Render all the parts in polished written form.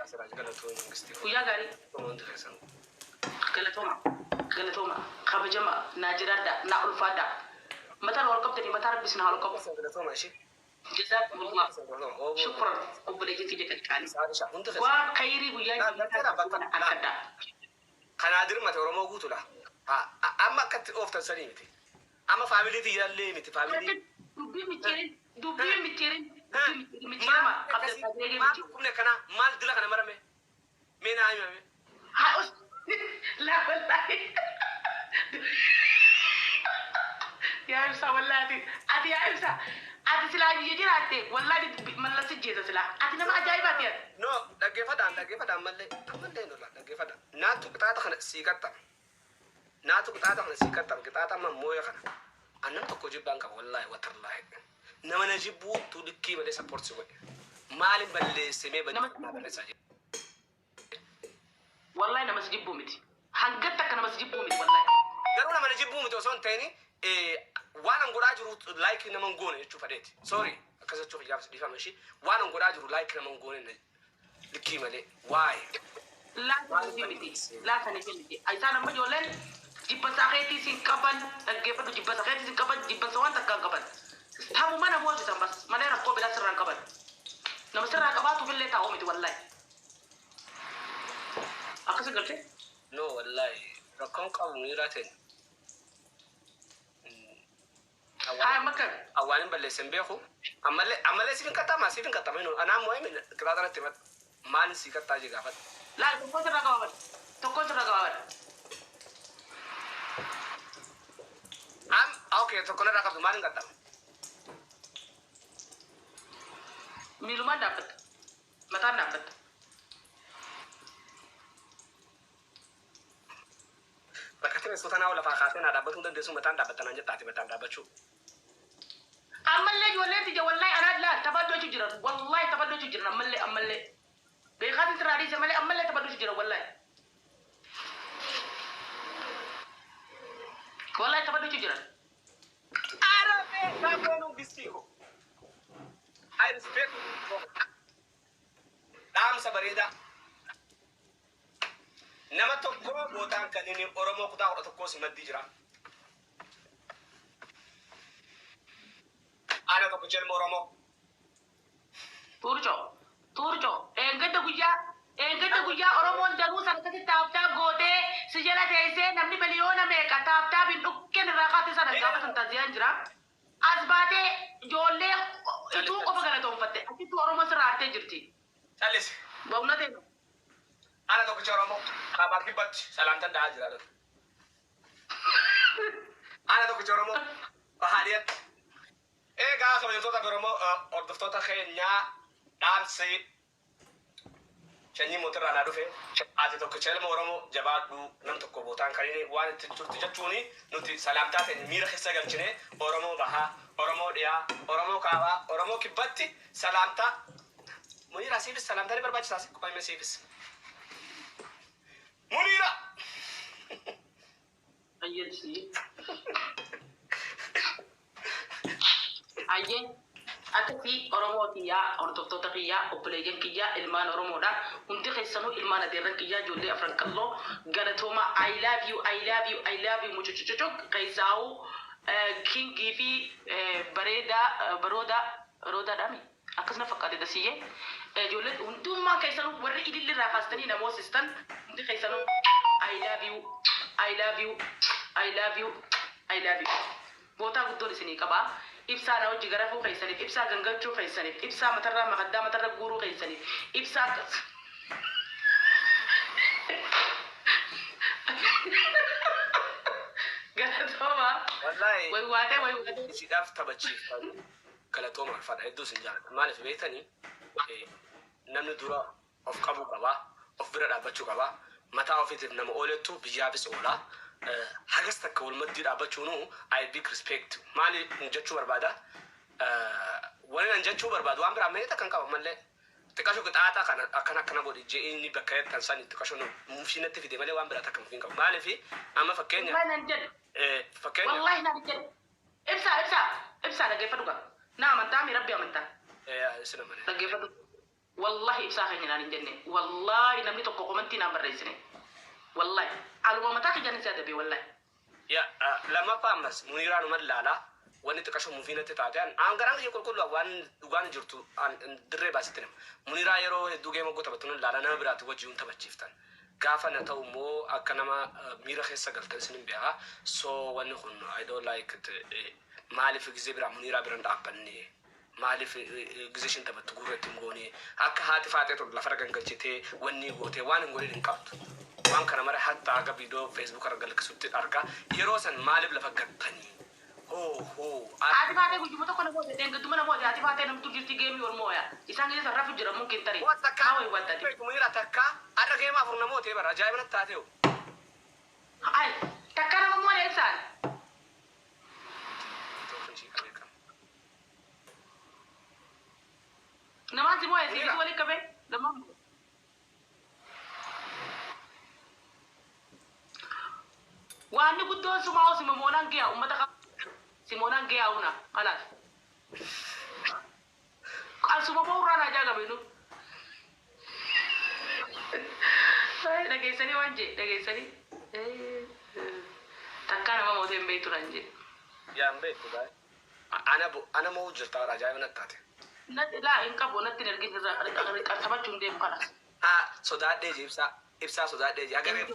Asirraa galatoo mangistii. Guyyaa gaarii. Hundi keessan. Galatooma. Galatooma. Kabajama. Naa jiraadha. Naa ulfaadha. Mataan wal qabdanii mataa rabbi isin haa ol qabu. Galatooma ishee. Jazaakumullah. Shukran. Obboleeyyan kiyya qaqqaalii. Hundi keessan. Waan khayrii guyyaa harkadhaa. Kanaa dirmate Oromoo guutuudha. Amma akkatti ooftan sanii miti. Amma faamilii tiyyaallee miti faamilii. Dubbii micciirin. Dubbii micciirin. Dubbii micciirama. Qabda Maal dhukkubni akkanaa maal dila kana marame? Mee naa himame. Haa os. Laa wallaahi. Yaa ibsaa wallaahi ati yaa ibsaa ati silaa biyya jiraatte wallaahi mallasi jeesa silaa ati nama ajaa'ibaati ati. No, dhaggeeffadhaan dhaggeeffadhaan mallee ammallee nola dhaggeeffadhaan. Naatu qixaaxa kana sii qaxxama. Naatu qixaaxa kana sii qaxxama. Qixaaxa amma mooya kana. Annan tokko jibbaan qaba wallaahi watallaahi. Nama na jibbuu tu likkii malee support si godhe. Maalin balleesse mee balleessaa jira. Wallaahi nama si jibbuu miti. Hangatti akka nama si jibbuu miti wallaahi. Garuu nama na jibbuu miti osoo hin ta'in waan an godhaa jiru like nama hin goone jechuu fedheeti. Sorry akkas jechuuf iyyaaf dhiifama ishii. Waan an godhaa jiru like nama hin goone likkii malee. Waay. Laataniif miti. Laataniif miti. Isaan amma ijoolleen jibbansa keetii siin qaban dhaggeeffadhu jibbansa keetii siin qaban jibbansa waan takka hin qaban. Tamuma nama hojjetan bas malee rakkoo biraa sirraa hin qaban. Nama sirraa qabaatuuf illee taa'uu miti wallaahi. Akkasi galtee? No wallaahi rakkoon qabu miiraa ta'e. Haa makka. Awwaan hin balleesse hin beeku. Ammallee ammallee siif hin qaxxaama siif hin qaxxaama inni anaa immoo himi qixaaxa natti himata. Maal sii qaxxaa jee gaafadha. Laal tokkoon sirraa qabaaban. Tokkoon sirraa qabaaban. Am okay tokko narraa qabdu maal hin qaxxaama? Miilumaan dhaabbatta. Mataan dhaabbatta. Bakka teessoo tanaa lafaa kaasee naa dhaabbatuu hin dandeessu mataan dhaabbatta naan jettaati mataan dhaabbachuu. Ammallee ijoolleen tiyya wallahi anaa laal taphadhu jiran wallahi taphadhu jiran ammallee ammallee. Beekaatiin sirraa dhiise malee ammallee taphadhu jiran wallahi. Wallahi taphadhu jiran. Arabee kaafeenuu bistiiko. I respect you. Dhaamsa bareedaa. Nama tokko gootaan kan inni Oromoo kutaa 11 simaddii jira. Ana tokko jelma Oromoo. Tuurcoo tuurcoo eengadda guyyaa eengadda guyyaa Oromoon danuu san akkasitti taaptaap gootee si jala teessee namni miliyoona meeqa taaptaapiin dhukkeen irraa kaate sana gaafa san taasisaan jira. As baatee ijoollee ituu qofa galatoonfatte achittuu Oromoo sirraa hartee jirti. Callisi. Ba'umna ta'e. Ana tokkicha Oromoo kaabaa kibbatti salaamtan dha'aa jira. Ana tokkicha Oromoo bahaadhiyatti. Egaa kabajamtoota Oromoo hordoftoota keenyaa dhaamsi sanyii mootirraa naa dhufe ati tokkicha ilma Oromoo jabaadhu nam tokko bootaan kan inni waan itti turte jechuuni nuti salaamtaa ta'e miira keessa galchine Oromoo bahaa, Oromoo dhiyaa, Oromoo kaabaa, Oromoo kibbatti salaamtaa. Muniira siifis salaamtaa ni barbaachisaa si qophii siifis. Muniira! Ayyee. Ayyee. Akkasii Oromoo kiyyaa, hordoftoota kiyyaa, obboleeyyan kiyyaa, ilmaan Oromoodha. Hundi keessanuu ilmaan adeerran kiyyaa, ijoollee afran qalloo galatooma. I love you, I love you, I love you mucucucucuk keessaa'uu kingii fi bareedaa baroodaa baroodaadhaami. Akkasuma fakkaate dasiyyee. Ijoolleen hundummaa keessanuu warri ililli irraa kaastanii namoosistan hundi keessanuu I love you, I love you, I love you, I love you. Bootaa guddoon isinii qabaa. Ibsaa na hojii garafuu keessaniif, ibsaa gangalchuu keessaniif, ibsaa matarraa makaddaa matarra guuruu keessaniif, ibsaa akkas. Galatooma. Wallaahi Way waatee way waatee. isiidhaaf taphachiiftan galatooma alfaadha hedduu isin jaalladha. Maaliif beektanii namni dura of qabuu qabaa, of bira dhaabbachuu qabaa, mataa ofiitiif nama oolettu biyyaafis oolaa. Hagas takka wal maddii dhaabbachuunu I big respect. Maali jechuu barbaada? Wani nan jechuu barbaadu waan biraa mee takka hin qabu mallee. Xiqqasho qixaaxa kana akkana akkana godhi jee inni bakka jettan sani xiqqasho mufii natti fide malee waan biraa takka mufii hin qabu. Maaliif amma fakkeenya Wallahi nan jedhe. Fakkeenya Wallahi nan jedhe. Ibsaa ibsaa ibsaa dhaggeeffadhu gaa. Na amantaa mi rabbi amantaa. Isin amane. Dhaggeeffadhu. Wallahi ibsaa keenya naan hin jenne. Wallahi namni tokko komantii naan barreessine. Wallahi. Aluma mataa kiyyaan si adabe wallahi. Ya, lammaffaa ammas Muniiraa numa ilaalaa wanni xiqqasho mufiinatti taate an garaan kiyya qulqulluu waan dhugaan jirtu dirree baasitti nama. Muniiraa yeroo hedduu geema taphattu nan ilaalaa nama biraatti wajjin taphachiiftan. Gaafa na ta'u immoo akka nama miira keessa galtan isin hin beekaa. So wanni kun I don't like it. Maaliif gizee biraa Muniiraa biran dhaabbanne? Maaliif gizee ishiin taphattu gurratti hin goone? Akka haati faaxee tun lafarra gangalchitee wanni gootee waan hin godhin hin qabdu. Waan kana mara hatta akka viidiyoo Facebook irra galchisutti argaa. Yeroo san maaliif lafa gattanii? Hoo hoo. Haati faatee guyyuma tokko nama hojjete gidduma nama hojjete haati faatee namtu jirti geemii ol mooya. Isaan keessa rafu jira mungkin tarii. Waan takka Haa wayi waddati. Muniira takka har'a geema afur namoota bara ajaa'iba natti taatee. Ay takka nama mooya ibsaan. Namaan si mooya sibiitu waliin qabee lamaan mooya. Waanni guddoon sumaa simoonaan gaya uummata qaba. Simoonaan gaya una kalaas. Asuma ba'uurraan ajaa qabinu. Dhageessanii waan jee dhageessanii. Takkaa nama mootee hin beektu naan jee. Yaa hin beektu baay'ee. Ana moo jirta bara ajaa'iba natti taate. Natti laa hin qabu natti hin ergin irraa taphachuu hin deemu kalaas. Haa sodaadhee jee ibsaa ibsaa sodaadhee jee agaree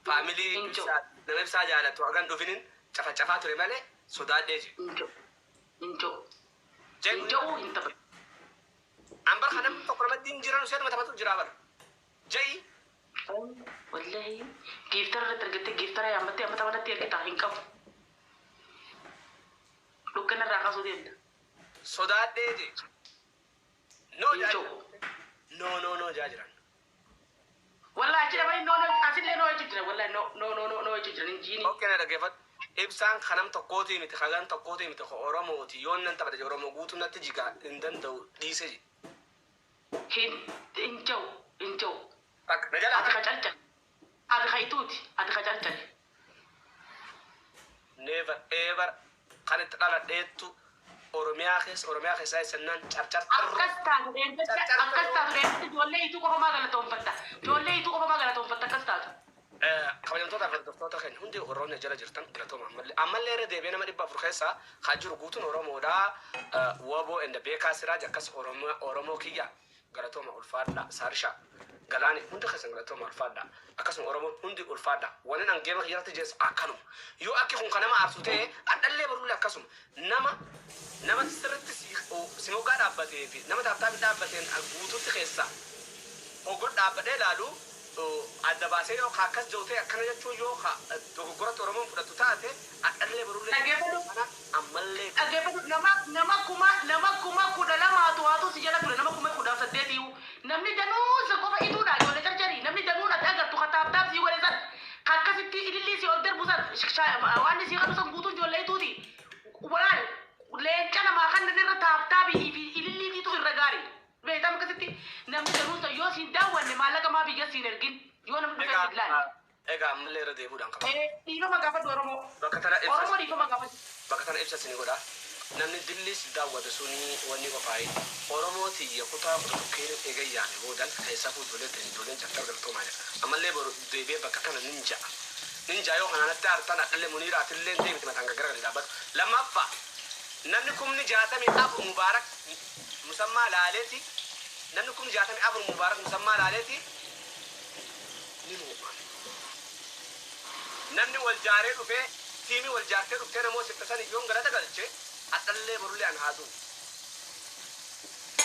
faamilii ibsaa nama ibsaa jaalatu hagan dhufinin cafacafaa ture malee sodaadhee jee. Injoo. Injoo. Injoo hin taphatu. An bar kana tokko namatti hin jiran seetuma taphatu jira bara. Ja'i. Wallahi giiftara irratti argattee giiftara yaammattee amma taphatatti ergita hin qabu. Dukkana irraa kaasuu deemta. Sodaadhee jee. No jaa. No no no jaa jiran. Wallahi achi dhabanii no no asillee no jechuu jira wallahi no no no no no jechuu jira hin jiini. Okay na dhaggeeffadhu. Ibsaan kanam tokkootii miti hagan tokkootii miti Oromooti yoon nan taphate Oromoo guutuu natti jigaa hin danda'u dhiise je. Hin hin jiru hin jiru. Bakka na jala. Ati ka calcal. Ati ka ituuti ati ka calcale. Never ever kan itti dhaladheettu Oromiyaa keessa Oromiyaa keessaa isannaan carcar. Akkas taatu akkas taatu ijoollee ituu qofa maa galatoonfatta ijoollee ituu qofa maa galatoonfatta akkas taatu. Kabajamtoota fi hordoftoota keenya hundi Oromoon jala jirtan galatooma ammallee ammallee irra deebi'ee nama 400 keessaa kan jiru guutuun Oromoodha. Waboo and Beekaa Siraaj akkas Oromoo kiyya galatooma ulfaadha Saarshaa Galaani hundi keessan galatooma ulfaadha akkasuma Oromoon hundi ulfaadha wanni an geema kiyyarratti jees akkanuma yoo akki kun kan nama aarsu ta'e adhallee barullee akkasuma nama nama sirriitti si moggaa dhaabbatee fi nama taaptaabii dhaabbateen guutuutti keessa ogol dhaabbadhee ilaalu adda baasee yoo akkas jiru ta'e akkana jechuun yoo dogoggoratti Oromoon fudhattu taate adhallee barullee ammallee. Dhaggeeffadhu nama kuma 12 waatu si jala ture nama kuma 18 namni danuu si qofa ituudha ijoollee carcarii namni danuun ati agartu ka taaptaap sii godhe san ka akkasitti ilillii si ol darbu san waan sii qabu san guutuun ijoollee ituuti. Walaal leenca namaa kan irra taaptaabii fi ililliitiitu irra gaarii. Beektam akkasitti namni danuun san yoo siin daawwanne maallaqa maa biyya siin ergin yoo namni dhufee siin ilaali. Egaa ammallee irra deebi'uudhaan qaba. Dhiifama gaafadhu Oromoo. Bakka tana ibsa. Oromoo dhiifama gaafadhu. Bakka tana ibsa isin godha. Namni dillis daawwate suni wanni qophaa'e Oromoo tiyya kutaa 11 eega yaame boodan keessaa fuuldulee ta'e ijoolleen carcar galatoomaa jira. Ammallee boru deebi'ee bakka kana nin ja'a. Nin ja'a yoo kanatti aartan adhallee Muniiraatillee deemti mataan gaggara gadi dhaabbatu. Lammaffaa namni kumni 64 Mubaarak Musammaa laaleeti namni kumni 64 Mubaarak Musammaa laaleeti ni mo'an. Namni wal jaaree dhufee tiimii wal jaartee dhuftee namoota sitta sanii yoon galata galche adhallee borullee an haasuu.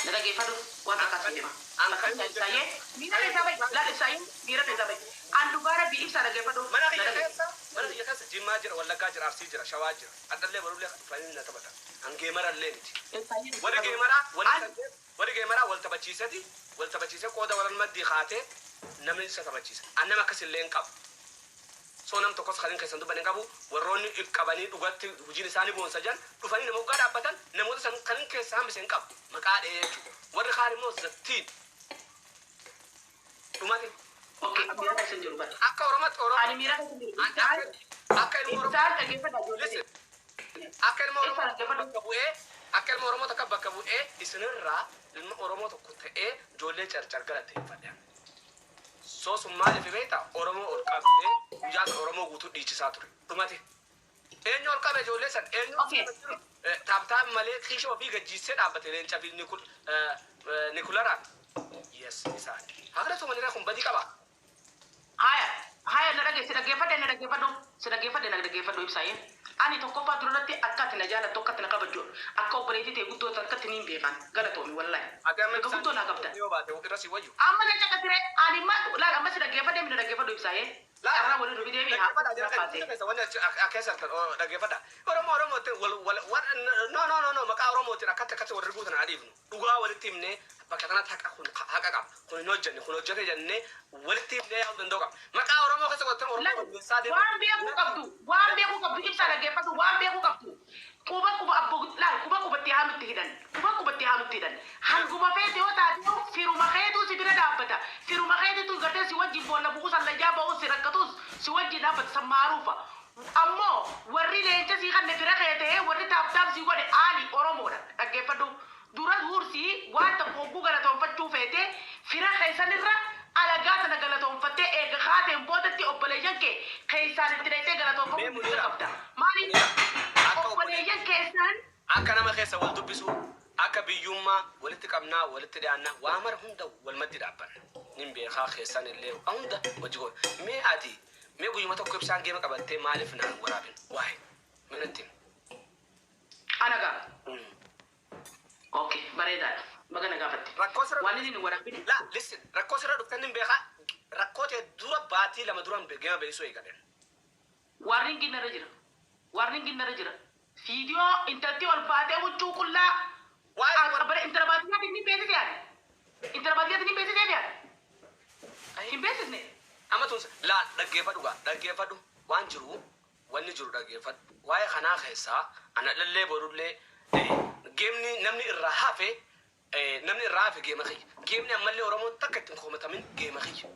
Na dhaggeeffadhu waan akkas deema. Miira keessaa bahi laal ibsaayee miira keessaa bahi. An dhugaa rabbii ibsaa dhaggeeffadhu. Mana kiyya keessa Jimmaa jira, Wallaggaa jira, Arsii jira, Shawaa jira. Adhallee borullee dhufanii na taphatan. An geemarallee miti. Warri geemaraa wal taphachiisati wal taphachiisee qooda walan maddii kaatee namni isa taphachiisa. An nama akkasillee hin qabu. So nam tokkos kan keessan dubban hin qabu warroonni qabanii dhugatti hojiin isaanii boonsa jiran dhufanii nama waggaa dhaabbatan namoota san kan keessa hambise hin qabu maqaa dhahee jechuudha. Warri kaan immoo zattiin dhumate. Okay, miira keessa hin jiru bara. Akka Oromootti Oromoo. Ani miira keessa hin jiru. Akka ilma Oromoo. Ibsaan dhaggeeffadha ijoollee. Akka ilma Oromoo bakka bu'ee Akka ilma Oromoo takka bakka bu'ee isinirraa ilma Oromoo tokko ta'ee ijoollee Carcar galateeffadhe. Soo sun maaliif beektaa? Oromoo ol qabdee guyyaa san Oromoo guutuu dhiichisaa ture. Dhumate. Eenyu ol qabe ijoollee san? Eenyu tap tap malee kiisha ofii gajjiisee dhaabbate leenca fi Nikularaan? Yes, isaan. Haa galatoomanii, kun badii qaba. Haya, haya, na dhagee, si dhaggeeffadhe, na dhaggeeffadhu, si dhaggeeffadhe, na dhaggeeffadhu, ibsaayee. Ani tokkoffaa durarratti akka ati na jaalattu, akka ati na kabajju, akka obboleettii ta'e guddoo akka ati niin beekan, galatoomi wallahi. Ati amma Bakka guddoo naa qabda. yoo baate irra si wayyu. Amma na caqasire, ani ma laal, amma si dhaggeeffadhe, na dhaggeeffadhu, ibsaayee. Carraa waliin dhufi deebii haa kaasee. Wanni keessa dhaggeeffadha. Oromoo Oromootiin wal wal no, no, no, no, maqaa Oromootiin akkatti akkatti warri guutan adiifnu. Dhugaa walitti himnee bakka kanatti haqa kun haqa qaba. Kun hin hojjenne, kun hojjete jennee walitti himnee yaa'uu danda'u qaba. Maqaa Oromoo keessa godhatan Oromoo balleessaa deemu. Waan beekuu qabdu, waan beekuu qabdu, ibsaa dhaggeeffadhu, waan beekuu qabdu. Quba quba abbo laal, quba qubatti haa nutti hidhan, quba qubatti haa nutti hidhan. Hanguma feete yoo taate firuma keetu si bira dhaabbata. Firuma keetitu gartee si wajjin boolla bu'uu sallayyaa ba'uus si rakkatus si wajjin dhaabbata san maaruufa. Ammoo warri leenca sii kanne fira kee ta'ee, warri tap tap sii godhe aali Oromoodha, dhaggeeffadhu. Dura hursii waan tokko hogguu galatoonfachuu feete fira keessanirra alagaa sana galatoonfattee eega kaateen boodatti obboleeyyan kee keessaan itti dhaqxee Mee galatoonfamuu Munira. qabda. Maaliif Akka obboleeyyan keessaan akka nama keessa wal dubbisu, akka biyyummaa walitti qabnaa, walitti dhiyaannaa, waa mara hunda wal maddi dhaabbanna. Nin beekaa, keessan illee waa hunda hojii goona. Mee ati mee guyyuma tokko ibsaan geema qabattee maaliif naan waraabin? Waa'ee mee natti himi. Ana gaa. Okay, bareedaadha. Baga na gaafatte. Rakkoo sirra Waan inni hin waraabin. La, listen, rakkoo sirra dhuftan nin beekaa, rakkoo ta'e dura baatii 2 dura geema beeksisuu eegaleen. Warning narra jira. Warning narra jira. Viidiyoo intalti ol baatee huccuu qullaa. Waa'ee Bara intala baadiyyaatti ni beeksise yaani. Intala baadiyyaatti ni beeksise yaani. Hin beeksisne. Amma tun laa, dhaggeeffadhu gaa, dhaggeeffadhu, waan jiru, wanni jiru dhaggeeffadhu. Waa'ee kanaa keessaa ana dhallee borullee geemni namni irraa hafe, namni irraa hafe geema kiyya. Geemni ammallee Oromoon takka ittiin komatamin geema kiyya.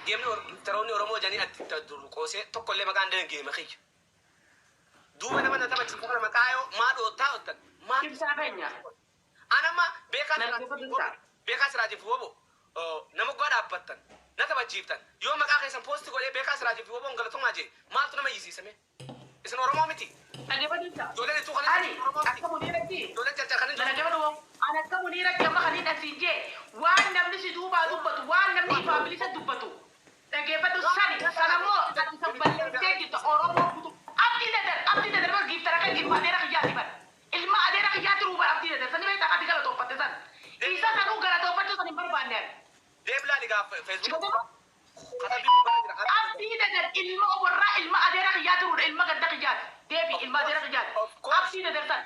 Geemni taroonni Oromoo jedhanii atti durqoosee tokkollee maqaan deen geema kiyya. Duuba nama na taphachiisu kana maqaa yoo maa dhoottaa ottan maa Ibsaa keenya. Anama beekaa Na dhaggeeffadhu ibsaa. Beekaa Siraatiif Wobo nama guddaa dhaabbattan na taphachiiftan, yoo maqaa keessan post godhee beekaa Siraatiif Woboon galatomaa jee maaltu nama iyyisiisame? Isin Oromoo miti. Dhaggeeffadhu ibsaa. Ijoolleen ittuu kan Ani Oromoo miti. akka muniiratti. Ijoolleen carcar kan Na dhaggeeffadhu. Ani akka muniiratti amma kan hin asiin jee waan namni si duubaa dubbatu, waan namni ifaa bilisa dubbatu. Dhaggeeffadhu, sani sanammoo ati san balleessee jirta Oromoo guutuu. Abdii Dadar, Abdii Dadar bar giiftara kan ilma adeera kiyyaati bar. Ilma adeera kiyyaati ruubar Abdii Dadar sani beektaa ati galatooffatte san. Isa sanuu galatoofachuu san hin barbaanne ani. Deebilaa ligaa Facebook katabbii bara jira. Abdii Dadar ilma oborraa, ilma adeera kiyyaati ruudha, ilma ganda kiyyaati. Deebi, ilma adeera kiyyaati. Of course. Abdii Dadar san.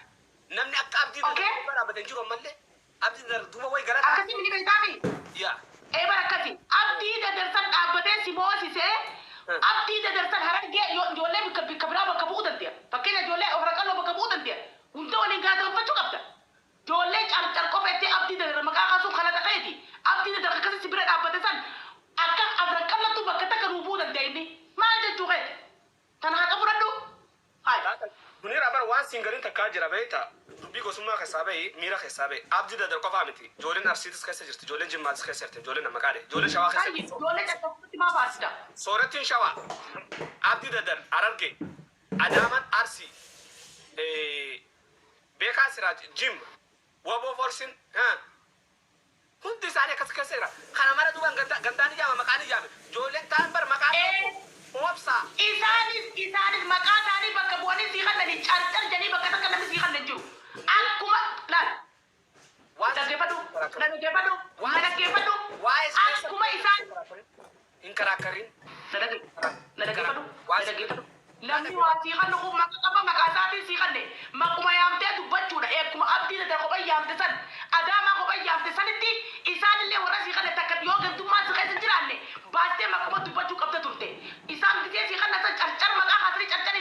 Namni akka Abdii Okay. Dadar dhaabbatee jiru ammallee Abdii Dadar duuba wayi gara Akkasii mini beektaami. Yaa. Ee, bara akkasi. Abdii Dadarsan dhaabbatee si moosisee, Abdii Dadarsan Harargee ijoollee bakka bakka biraa bakka bu'uu danda'a. Fakkeenya ijoollee Ofraqalloo bakka bu'uu danda'a. Hunda waliin gaatoonfachuu qabda. Ijoollee Carcar qofa itti Abdii Dadar maqaa kaasuun kana ta'eeti. Abdii Dadar akkasii si bira dhaabbate san akka Afraqallatu bakka takka nuu bu'uu danda'a inni. Maal jechuu keeti? Tana haqa fudhadhu. Hayi. Munira, bara waan siin galiin takkaa jira beekta, dubbii gosummaa keessaa bahi, miira keessaa bahi. Abdii Dadar qofaa miti, ijoolleen Arsiitis keessa jirti, ijoolleen Jimmaatis keessa jirti, ijoolleen Namaqaadhe, ijoolleen Shawaa keessa Hayi, jirti. ijoollee caccabsuutti maa faarsita? Soorettiin Shawaa, Abdii Dadar Harargee, Adaamaan Arsii, Beekaa Siraaj Jimma, Waboo Forsin hundi isaanii akkas keessa jira. Kana mara duuba gandaan ijaama, maqaan ijaame, ijoolleen ta'an bar maqaa obsaa. Isaanis maqaa isaanii bakka bu'anii sii kannanii Carcar jedhanii bakka takka namni sii kannan jiru. Akkuma laal. Waan Dhaggeeffadhu. Na dhaggeeffadhu. Na dhaggeeffadhu. Waa'ee Akkuma isaan hin karaakkarin. Na dhaggeeffadhu. Na dhaggeeffadhu. Namni waa sii kannu kun maqaa qaba, maqaa isaatiin sii kanne. Maquma yaamtee dubbachuudha. Akkuma Abdii Dadar kophaa yaamte san, Adaamaa kophaa yaamte sanitti isaanillee warra sii kanne takka yoo gantummaa si keessa hin jiraanne baastee maquma dubbachuu qabda turte. Isaan gisee sii kanna san Carcar maqaa kaasanii, Carcar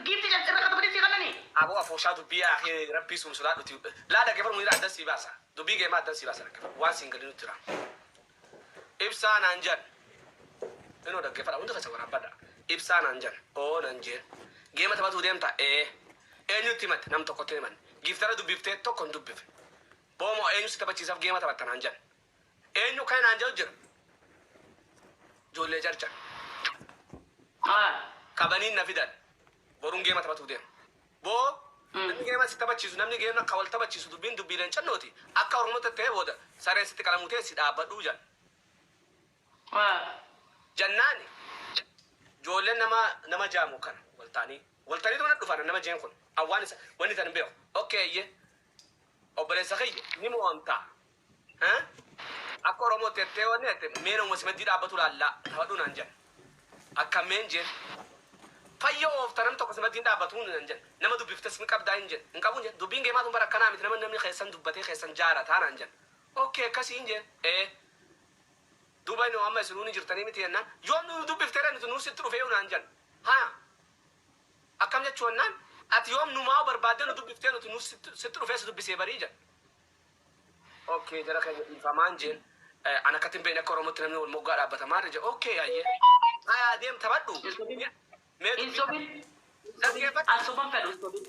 giifti Carcar katabanii sii kannanii. Aboo, afooshaa dubbii akee rabbii sun sodaadhuti. Laa, dhaggeeffadhu Munira, addan sii baasa. Dubbii geemaa addan sii baasa, dhaggeeffadhu. Waan siin galii nutti jira. Ibsaa naan jan. Inoo dhaggeeffadha, hundi keessa waraabbadha. Ibsaa naan jan. Oo, naan jeen. Geema taphatuu deemta? Ee. Eenyutti himatte? Nam tokkotti himanne. Giiftara dubbiftee? Tokko hin dubbifne. Boomoo eenyu si taphachiisaaf geema taphatta naan jedhan. Eenyu kan naan jedhu jira. Ijoollee Carcar. Qabaniin na fidan. Boruun geema taphatuuf deema. Boo namni geema si taphachiisu, namni geema ka wal taphachiisu, dubbiin dubbiileen cannooti. Akka Oromootti ta'ee booda sareen sitti qalamuu ta'e si dhaabbadhuu jedhan. Jannaani ijoolleen nama jaamu kana waltaanii waltaniitu mana dhufan nama jeen kun awwaan isa wanni tan hin beeku. Okay, iyyee obboleessa kiyya ni mo'amtaa. Akka Oromootti jettee wanni jette mee nama simaddii dhaabbatu laallaa taphadhuu naan jedhan. Akka meen jeen fayya oofta, nam tokko simaddiin dhaabbatu naan jedhan. Nama dubbiftes hin qabdaa hin jedhan. Hin qabu hin jedhan. Dubbiin geemaa tun bara akkanaa miti, nama namni keessan dubbatee keessan jaarataa naan jedhan. Okay, akkasii hin jeen. Ee. Duuba inni amma isinuu ni jirtanii miti jennaan, yoom nu dubbifteera nuti, nu sitti dhufee naan jedhan. Haa, akkam jechuu jennaan, ati yoom nu maa barbaadde nu dubbiftee, nuti nu sitti dhufee si dubbisee barii jedhan. Okay, jara keenya dhiifamaan jeen. An akkatti hin beekne, akka Oromootti namni wal moggaa dhaabbata maal jedhe. Okay, ayyee. Haa, deem taphadhu. Mee Hin sobin. Dhaggeeffadhu. An soban fedhu, hin sobin.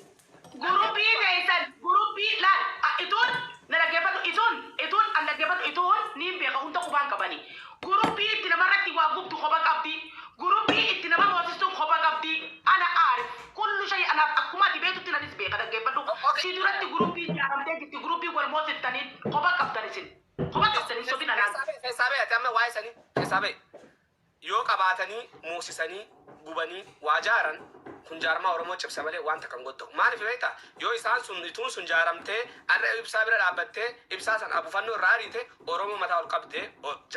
Guruppii teessan guruppii laal, ituun na dhaggeeffadhu, ituun an dhaggeeffadhu, ituun niin beeka, hunda qubaan qabani. Guruppii itti namarratti waa gubdu kopha qabdi. Guruppii itti nama moosistuun kopha qabdi. Ana aarif kullu shay anaaf akkuma ati beektutti nanis beeka, dhaggeeffadhu. Si duratti guruppii ijaaramtee jirti, guruppii wal moosiftaniin kopha qabdan isin. Kopha qabdan, hin sobin anaan. Keessaa ba'e, ati amma waa'ee sanii keessaa ba'e. Yoo qabaatanii moosisanii gubanii waa jaaran, kun jaarmaa Oromoo cimsa malee wanta kan godhu. Maaliif beektaa? Yoo isaan sun ituun sun jaaramtee har'a ibsaa bira dhaabbattee ibsaa san abufannoo irraa ariite, Oromoo mataa ol qabdee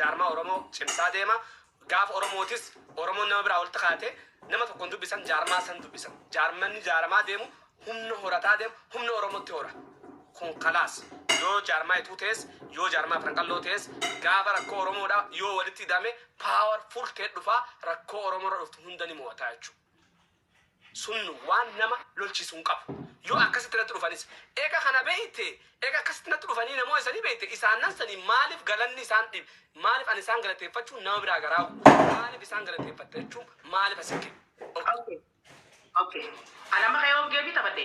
jaarmaa Oromoo cimsaa deema. Gaafa Oromootis Oromoon nama biraa walitti kaatee nama tokkoon dubbisan, jaarmaa san dubbisan. Jaarmanni jaaramaa deemu humna horataa deemu, humna Oromootti hora. Kun kalaas yoo jaarmaa ituu ta'es, yoo jaarmaa Afran Qalloo ta'es, gaafa rakkoo Oromoodha yoo walitti hidhame powerful ta'e dhufaa, rakkoo Oromoorra dhuftu hunda ni mo'ataa jechuudha. Sun waan nama lolchisu hin qabu. Yoo akkasitti natti dhufanis, eega kana beeyte, eega akkasitti natti dhufanii namoo isanii beeyte, isaan sanii maaliif galanni isaan dhiib, maaliif ani isaan galateeffachuun nama biraa garaawu, maaliif isaan galateeffatte jechuun maaliif as hikke? Okay. Okay. Ana amma kayoo geemii taphadhe.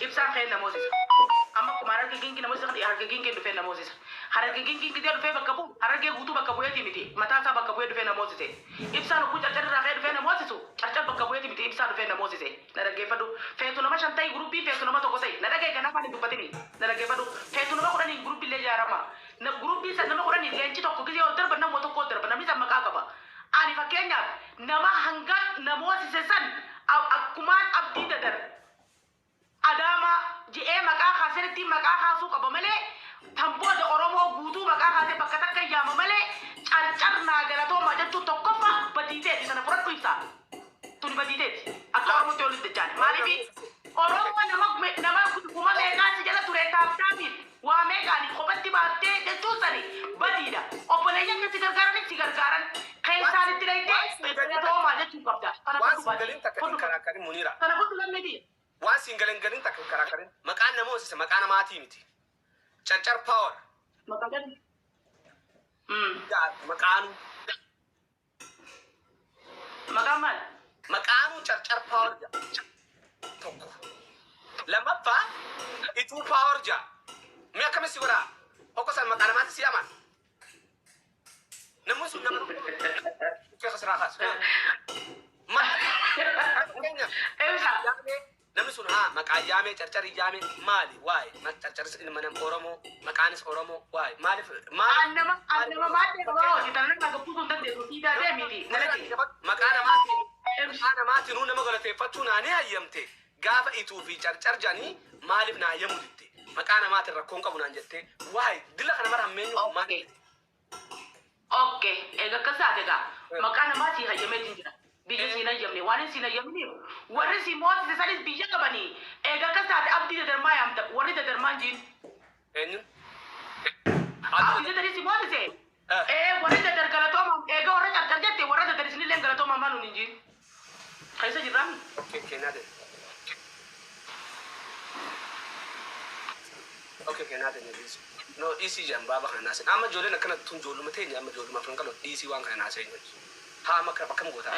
Ibsaan ka'ee na moosisa. Amma akkuma Hararge gingi na moosisa, Hararge gingeen dhufee na moosisa. Hararge gingin gidee dhufee bakka bu'u, Harargee guutuu bakka bu'eeti miti. Mataa isaa bakka bu'ee dhufee na moosise. Ibsaan hogguu Carcar irraa ka'ee dhufee na moosisu, Carcar bakka bu'eeti miti, ibsaa dhufee na moosise. Na dhaggeeffadhu. Feetu nama shan ta'i guruppiin, feetu nama tokko ta'i. Na dhagaye, kanaaf ani hin dubbatini. Na dhaggeeffadhu. Feetu nama 10n guruppi illee ijaarama. Na guruppiin san nama 10n leenci tokko gizee ol darba, nama tokko ol darba. Namni san maqaa qaba. Ani fakkeenyaaf nama hanga na moosise san akkumaan Abdii Dadar Adaamaa je'ee maqaa kaasanitti maqaa kaasuu qaba malee, tan booda Oromoo guutuu maqaa kaasee bakka takka yaama malee, Carcar naa galatoomaa jechuun tokkoffaa badiiteeti, sana fudhadhu ibsaa. Tuni badiiteeti. Akka Oromootti walitti dachaane. Maaliif Oromoo nama kuma meeqaa si jala ture taaptaapiin waa meeqaani kophatti baattee jechuun sani badiidha. Obboleeyyan kan si gargaaranis si gargaaran keessaan itti dhayitee galatoomaa jechuu qabda. Kana Waan fudhu siin baadii. galin takka hin Fudhu. karaakkarin, Muniira. Kana fudhu lammeetii. Waan siin galin galin takka hin karaakkarin. Maqaan nama hoosise maqaa namaatii miti. Carcar Power. Maqaa gadi. Maqaanuu. Maqaan maal? Maqaanuu Carcar Power jedha. Tokko. Lammaffaa Ituu Power jedha. Mee akkamis si godhaa? Hokko san maqaa namaatti si yaman. Namni sun nama kee kasiraa kaasu. Fakkeenyaaf Ibsa. yaamee namni sun haa maqaa yaamee Carcarii yaamee maali waa'ee Carcaris ilma nama Oromoo, maqaanis Oromoo, waa'ee maaliif maaliif An nama maal ta'e waa hojii tana nama gabbisuu hin dandeessu, siidaa deemiti. Na dhagaye. Maqaa namaatiin nama galateeffachuu naanii hayyamte, gaafa Ituu fi Carcar jedhanii maaliif naa hayyamuu didde? Maqaa namaatiin rakkoon qabu naan jettee, waa'ee dila kana mara hammeenyu maal? Okay. Okay. Egaa akkas taate egaa maqaa namaa sii hayyameetiin jira. Biyya siin hayyamne, waan hin siin hayyamniif warri si moosise sanis biyya qabanii. Egaa akkas taate Abdii Dadarmaa yaamta, warri Dadarmaan jiin. Eenyuun? Abdii Dadarii si moosise. Ee, warri Dadar galatoomaa, egaa warra Carcar jette, warra Dadar isinillee galatoomaa maa nuun hin jiin. Keessa jirraami? Okay, kennaa ta'e. Okay, kennaa ta'e dhiisi. No, dhiisii jedhan baaba kana naaseen. Amma ijoolleen akkana tun ijoolluma teenya, amma ijoolluma Afran Qaloo, dhiisii waan kana naaseen jedhu. Haa, amma akkam gootaa?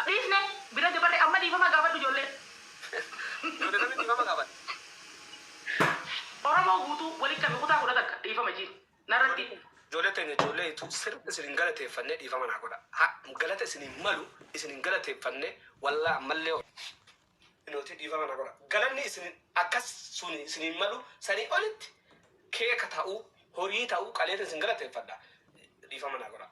Dhiisne bira dabarre, amma dhiifama gaafadhu ijoollee. Ijoollee kamitti dhiifama gaafadha? Oromoo guutuu walitti qabi kutaa 11 dhiifama jiin. Narratti. Ijoollee teenya, ijoollee itu sirriitti isin hin galateeffannee, dhiifama naa godha. Ha, galata isin hin malu isin hin galateeffanne wallaa ammallee inooti, dhiifama naa godha. Galanni isin akkas sun isin hin malu sanii olitti keeka ta'uu, horii ta'uu qaleeta isin galateeffadha. Dhiifama naa godha.